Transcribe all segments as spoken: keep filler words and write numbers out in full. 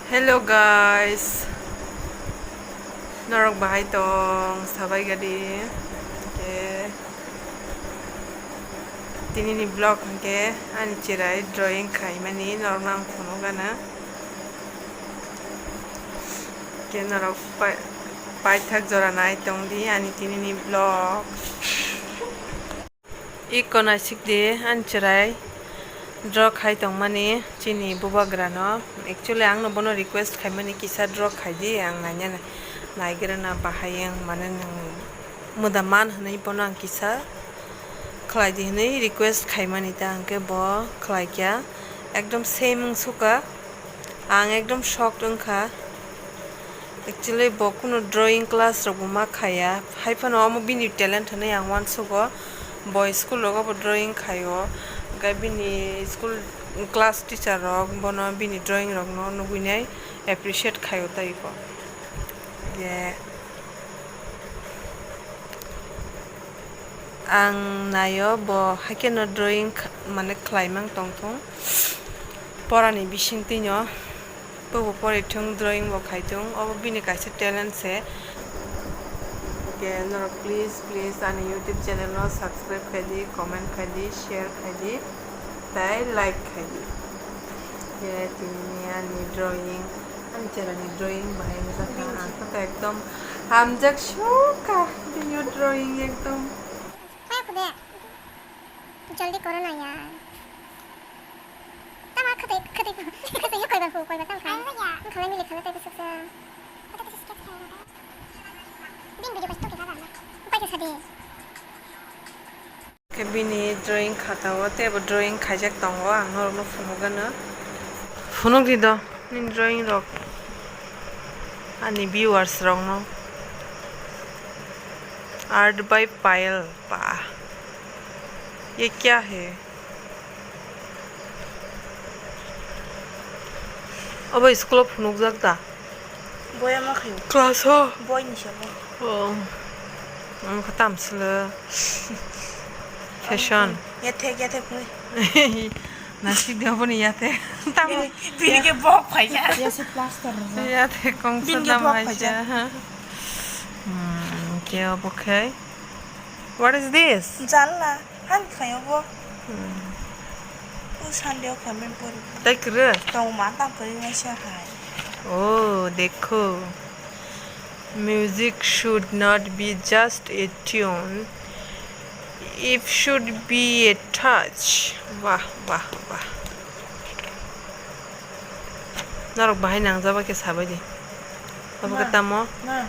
Hello guys, norok bahai tong sabai gadi. Ke tini ni vlog hwnkhe ani cherai drawing khaimani norok nang phunuk gana. Ke norok pai-, paithak jora nai tong di ani tini ni vlog. Iko naisik di ani cherai draw khai tongmani chini bubagra no. Actually ang no bono request khaimani kisa draw khai di, ang naina naigrana bahai ang mane nwng mwda man hwnwi bono ang kisa khlai di hwnwi request khaimani ta hwnkhe bo khlai kya ekdom same wng suka. Ang ekdom shocked wngkha. Actually, bo kunu drawing class rokbo ma khaya. Hai phano omo bini talent hwnwi ang uansugo. Bo school rogo bo drawing khaio. Hwnkhe bini school class teacher rok bono bini drawing rokno nugwinai appreciate khaio tei bo. Je Ang naio bo haikhe no drawing kha-, mane khlai mang tong thung. Porani bising twi no bobo pori thung, drawing bo khai thung. Obo bini kaisa talent se. Hwnkhe norok please, please ani YouTube channel no subscribe khai di, comment khai di, share khai di, tei like khai di. Hwnkhe tini ani drawing. Ani cherani drawing bahai wngjakha, ang khe ekdom hamjak sukha bini drawing ekdom. Kaya khude, jaldi koro na yaar. Tama khade, khade, khade ye koi bar hu, koi bar tam khai. Ang khala mili khala tai bisuk sa. Bini video kaisa tongkha ba. Upai khe sadi. Khe bini drawing khata o teibo drawing khaijak tongo, ang norokno phunukgano. Phunukdi do nini drawing rok ani viewers rokno. Art by Payal. Ba, ye kya hai? Obo school o phunukjak da? Boya ma khayo. Class o? Boy ni sabo. Oh. Ang kha tamsle. Fashion. Ya thek, ya thek pui. Nasik dia pun ya thek. Tam. Bini, bini ke bok phai ya. Ya se plaster. Ya thek kong. Bini ke sedam bok hai phai ya. Hmm, ke obo khai. What is this? Jalla. Han khayo bo. Hmm. O Sunday o khamen pori. Tai kwrwi? Tong ma tang kwrwi waisa hai. Oh, dekho. Music should not be just a tune. It should be a touch. Wah, wah, wah. Norok bahai nangjaba khe sabai di. Abo khe tamo? Ma, ma,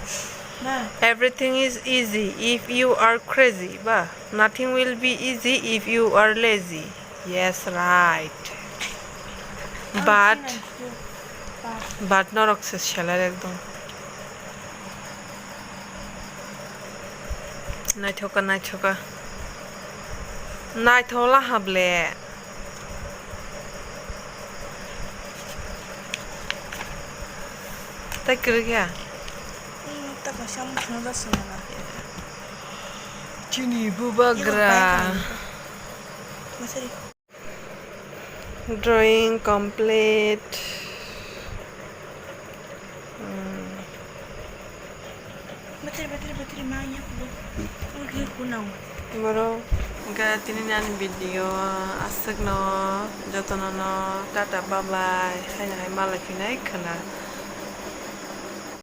ma. Everything is easy if you are crazy, ba? Nothing will be easy if you are lazy. Yes, right. But, but norok se seler ekdom. Naithoka, naithoka. Naithola hable. Tai kwrwi kha? Hmm, ta kaisa mokhe no da swnamna. Chini bubagra. Drawing complete. Hmm. Battery, battery, battery, ma ya kulo. Kulo kulo nang. Borok hwnkhe tini ni ani video aswkno jotono no tata bye bye haino hai malai phinai khwna.